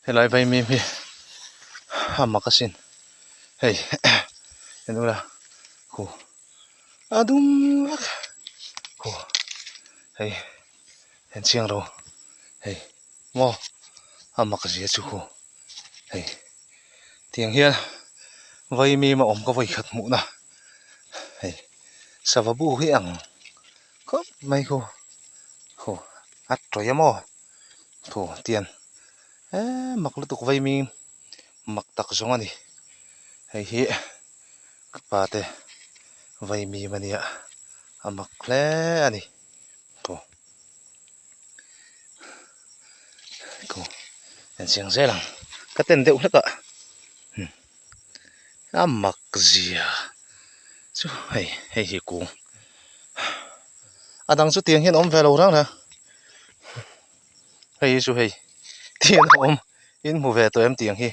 Helai vaimim hi a mak asin hei en ula khu a dum vek khu hei en chiang lo hei maw a mak zia chu khu hei tiang hian vaimim a awm ka vawi khat hmuh na hei sava bu hi ang khawp mai khu khu a tawih a maw. Thu tian eee mak lutuk vaimim mak tak zawng a ni hei hi ka pa te vaimim a nia a mak hle a ni thu thu en chiang zel ang ka ten deuh hlek a a mak zia chu hei hei hi kung a dang chu tiang hian a awm ve lo rang rang hei hi chu hei tiang a awm in hmu ve tawh em tiang hi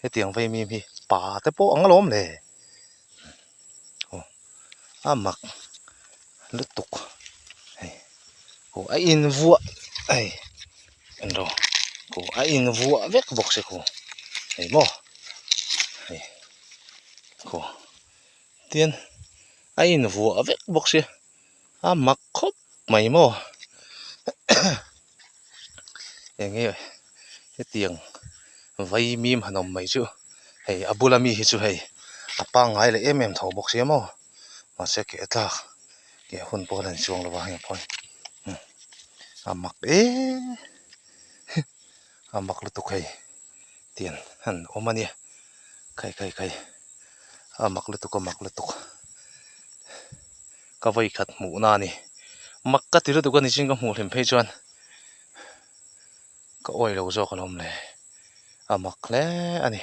hetiang vaimim hi pa te pawh ang alawm le aw a mak lutuk hei aw a invuah hei englo aw a invuah vek bawk se khu hei maw hei khu tin a invuah vek bawk sia a mak khawp mai maw eng nge hetiang vaimim han awm mai chu hei a bula mi hi chu hei a pangngai leh em em tho bawk sia maw mahse keh tlak keh hun pawh a la ni chuang lo a heng pawh hi a mak em a mak lutuk hei tiang han awm a nia khai khai khai a mak lutuk a mak lutuk ka vawi khat hmuh na a ni mak ka ti lutuk a ni chin ka hmuh hlim phei chuan ka awi lo zawk alawm le a mak hle a ni.